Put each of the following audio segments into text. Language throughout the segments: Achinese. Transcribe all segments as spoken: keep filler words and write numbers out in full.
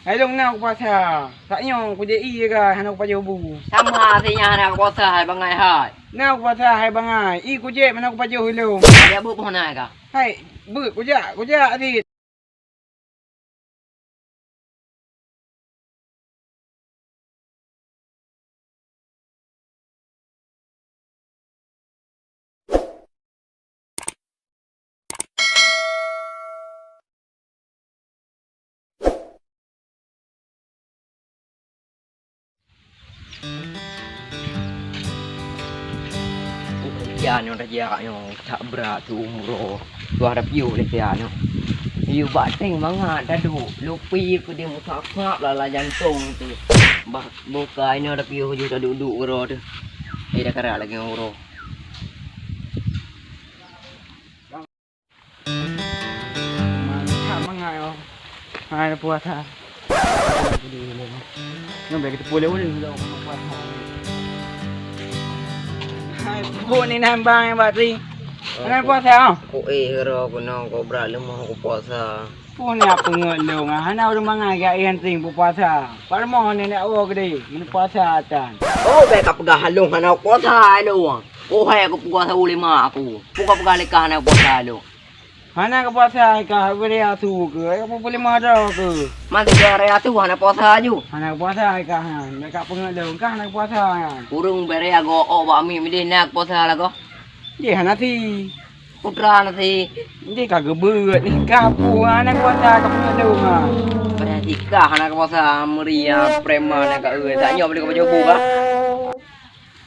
Hai lôn na kupuasa. Sak nyoe kujak ie ka hana kupajoh bu. Sama si nyan hana kupuasa hai bangai hai. Na kupuasa hai bangai. Ie kujak mana kupajoh ilôn. Ada bu pun hai ka. Hai, bu kujak, kujak adik. Ujan nyoe tajak nyoe, that brat tu uroe. Tuah da piôh lé siat nyoe. Yue bak teng mangat taduek, lupi keu dia musap-sap lala jantong tu. Bah, bukai nyoe da piôh ju taduek-duek uroe tu. Eh, da karat lagèe uroe. Mantap mangat nyoe. Hai puasa. Nyoe bèk teupeu lé ulèe lom puasa. Hai, pukuk ni nambang yang batri. Hai puasa, oh. Ku eh ro ku nong ku brat leumoh ku puasa. Pun ya peungeut lôn, hana ureueng mangat gak ihan ting puasa. Parmoh ni nak woe gede, mun puasa atan. Oh, bèk ka peugah lôn hana puasa lôn. Kohai aku puasa ulima aku. Buka peugah lé ka hana puasa lôn. Hana ka puasa ka beri asu ke, ka peulimong droe ke. Masih ka raya tu hana puasa aju. Hana ka puasa ka ha, ka peungeut lôn ka hana ka puasa nyan. Ureueng beri ago ok bak mi mideh nak puasa lagoh. Jih hana si. Putra na si. Jih ka geubeuet ni ka pu hana ka puasa ka peungeut lôn ha. Berarti ka hana ka puasa meuria preman ka eu. Tak nyoe boleh ka baju bu ka.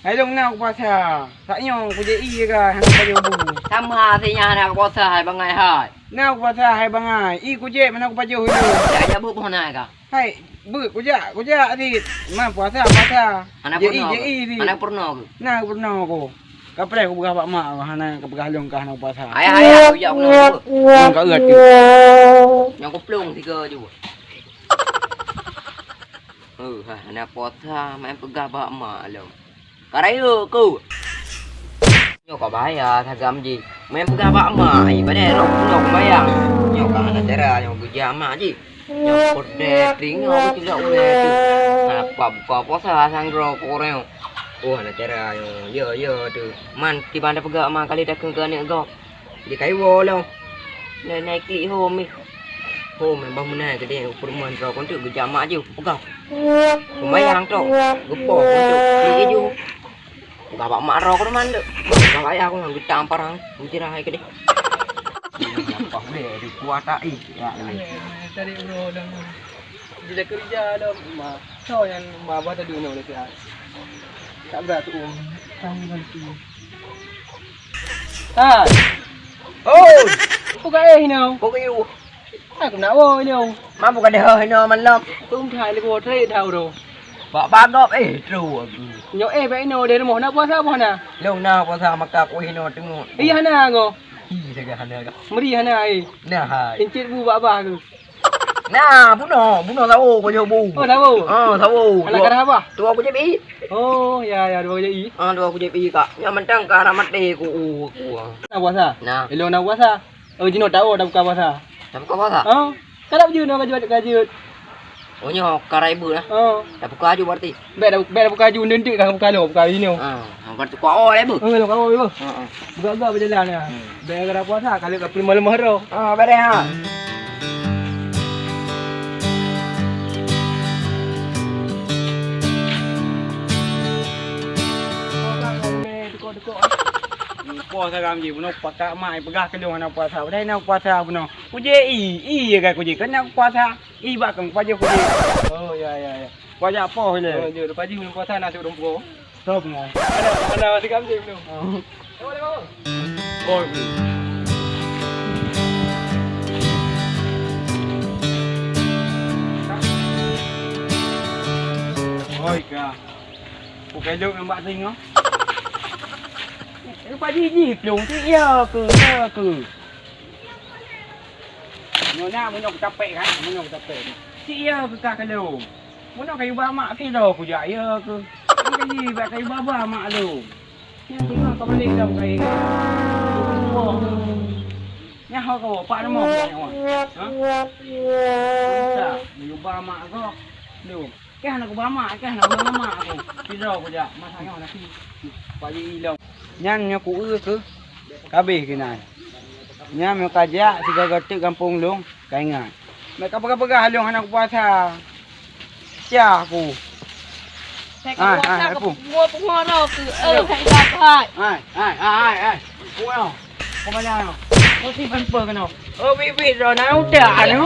Hai lôn na kupuasa. Sak nyoe kujak ie ka hana kupajoh bu. Sama si nyan hana kupuasa hai bangai hai. Na kupuasa hai bangai. Ie kujak mana kupajoh ilôn. Dak jabu pun hana ka. Hai, bu kujak, kujak adik. Ma puasa, puasa. Hana purno. Jai, jai. Hana purno ke? Na purno ku. Kapreh kupeugah bak mak hana kapeugah lôn ka hana kupuasa. Ayah, ayah, kujak purno. Lôn ka eu até. Nyang kuplong tiga je. Heuh, hana puasa, main peugah bak mak lom. Ka rayeuk ku. Nyoe ka bahaya sagam jih. Main peugah bak mak, ibadat rot pulok mayang. Nyoe ka hana cara, nyoe geujak mak jih. Nyoe peudeh teuingat beutôi ulèe tu. Hana buka puasa sang droe ku ureueng. Oh, hana cara nyoe. Yo, yo tu. Man kiban tapeugah mak kali takheun keu aneuk gob. Di kayuh woe lom. Nai, nai klik hom ih. Hom bah meunai keudeh peureumeun droe kon teuk geujamak ju peugah. Lumayan trok. Geupoh kon teuk klik ju. Peugah bak mak droe kon man teuk. Peugah bak ayah kon geutang parang. Meujirah hai keudeh. Apa boleh di kuah tak ih. Ya, ni. Tadi bro dah. Jeuet keureuja lom, ma. Soe nyang ma bah tadi nyoe lé siat. Tak brat tu, um. Tang ganti. Hai. Oh. Peue ka éh hinoe? Peue ka yue? Aku nak woe nyoe. Ma peue ka deuh hinoe malam? Tum thai lé woe tré thau ro. Bak bagop éh tru aku. Nyoe éh bak inoe deh rumoh na puasa boh na? Lôn na puasa maka ku hinoe teungoh. Iya hana ngo. Hi, dah hana ka. Meri hana éh. Nah hai. Incit bu bak bah aku. Nah, bunoe, bunoe sawo ku nyoe bu. Oh, sawo. Ah, sawo. Anak karah abah? Dua ku jepi. Oh, ya, ya, dua ku jepi. Ah, dua ku jepi kak. Nyang mantang ka anak maté ku, ku. Na puasa? Nah. Ilong na puasa. Oh, jinoe tahu dah buka puasa. Dah buka puasa? Ah. Kalau jinoe ka jeuet, ka jeuet. Oh, nyoe ka raibu lah. Oh. Dah buka aju berarti. Bèk dah, bèk dah buka aju, ndeuek ka buka lom, buka inoe. Ah, berarti kuat oh, raibu. Oh, lom kau ibu. Ha ah. Buka-buka berjalan ya. Hmm. Bèk gara puasa kali ka peulimong lemah ro. Ah, bareh ha. Puasa kami je, bunoe pakak mak peugah keulong hana puasa. Padahai na puasa bunoe. Kujé i, i ye kai kujé kena puasa. I bak kang pajoh kujé. Oh ya ya ya. Pajoh apa le? Oh, je, lepas ji puasa nasi urang pukul. Stop ngai. Ada, ada masih kami belum? Oh. Oh, oi ka. Bukan dok nampak tengok. Lepas ji ji pelong tu ya ke, ya ke. Nyoe na meunyoe kutapek kan, meunyoe kutapek. Cik ya ke kah kalau. Meunyoe kayu ba mak kilo kujak ya ke. Kayu ba kayu baba mak lu. Nyan tengok ka balik dah bukai. Nyan ho kau pak nemo nyan. Ha? Bisa, meunyoe ba Mak kau. Duh. Kah nak kuba mak, kah nak kuba mak aku. Pidro aku jak. Masa nyoe nak pi. Pak Ji ilong. Nyan nyoe ku eu keu kabeh keunan. Nyan meu ka jak sigoe teuk gampông lôn, ka ingat. Mek ka peugah-peugah lôn hana kupuasa. Sia aku. Hai, hai, aku. Bunga-bunga roh ke? Eh, hai, hai, hai. Hai, hai, hai, hai. Bunga. Kau mana? Kau simpan apa kena? Oh, bibit roh nak udah anu.